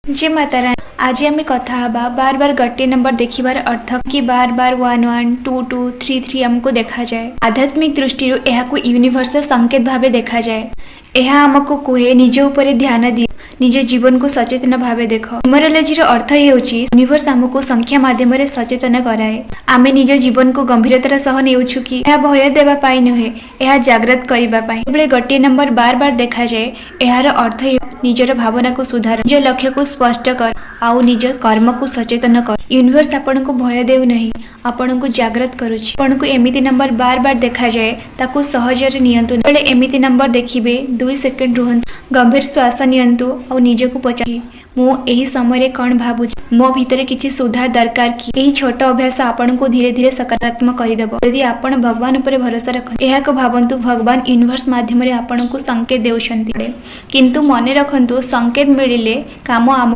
ଜୟ ମାତା ରାନୀ। ଆଜି ଆମେ କଥା ହେବା, ବାର ବାର ଗୋଟିଏ ନମ୍ବର ଦେଖିବାର ଅର୍ଥ କି। ବାର ବାର 112233 ଆମକୁ ଦେଖାଯାଏ। ଆଧ୍ୟାତ୍ମିକ ଦୃଷ୍ଟିରୁ ଏହାକୁ ୟୁନିଭର୍ସର ସଂକେତ ଭାବେ ଦେଖାଯାଏ। ଏହା ଆମକୁ କୁହେ, ନିଜ ଉପରେ ଧ୍ୟାନ ଦିଅ, ନିଜ ଜୀବନକୁ ସଚେତନ ଭାବେ ଦେଖ। ନ୍ୟୁମରୋଲୋଜିର ଅର୍ଥ ହେଉଛି, ୟୁନିଭର୍ସ ଆମକୁ ସଂଖ୍ୟା ମାଧ୍ୟମରେ ସଚେତନ କରାଏ। ଆମେ ନିଜ ଜୀବନକୁ ଗମ୍ଭୀରତାର ସହ ନେଉଛୁ କି? ଏହା ଭୟ ଦେବା ପାଇଁ ନୁହେଁ, ଏହା ଜାଗ୍ରତ କରିବା ପାଇଁ। ଯେତେବେଳେ ଗୋଟିଏ ନମ୍ବର ବାର ବାର ଦେଖାଯାଏ, ଏହାର ଅର୍ଥ ହେଉଛି ନିଜର ଭାବନାକୁ ସୁଧାର, ନିଜ ଲକ୍ଷ୍ୟକୁ ସ୍ପଷ୍ଟ କର ଆଉ ନିଜ କର୍ମକୁ ସଚେତନ କର। ୟୁନିଭର୍ସ ଆପଣଙ୍କୁ ଭୟ ଦେଉନାହିଁ, ଆପଣଙ୍କୁ ଜାଗ୍ରତ କରୁଛି। ଆପଣଙ୍କୁ ଏମିତି ନମ୍ବର ବାର ବାର ଦେଖାଯାଏ, ତାକୁ ସହଜରେ ନିଅନ୍ତୁ। ଯେତେବେଳେ ଏମିତି ନମ୍ବର ଦେଖିବେ, 2 ସେକେଣ୍ଡ ରୁହନ୍ତୁ, ଗମ୍ଭୀର ଶ୍ୱାସ ନିଅନ୍ତୁ ଆଉ ନିଜକୁ ପଚାର, ମୁଁ ଏହି ସମୟରେ କ'ଣ ଭାବୁଛି? ମୋ ଭିତରେ କିଛି ସୁଧାର ଦରକାର କି? ଏହି ଛୋଟ ଅଭ୍ୟାସ ଆପଣଙ୍କୁ ଧୀରେ ଧୀରେ ସକାରାତ୍ମକ କରିଦେବ। ଯଦି ଆପଣ ଭଗବାନ ଉପରେ ଭରସା ରଖନ୍ତି, ଏହାକୁ ଭାବନ୍ତୁ, ଭଗବାନ ୟୁନିଭର୍ସ ମାଧ୍ୟମରେ ଆପଣଙ୍କୁ ସଂକେତ ଦେଉଛନ୍ତି। କିନ୍ତୁ ମନେ ରଖନ୍ତୁ, ସଂକେତ ମିଳିଲେ କାମ ଆମ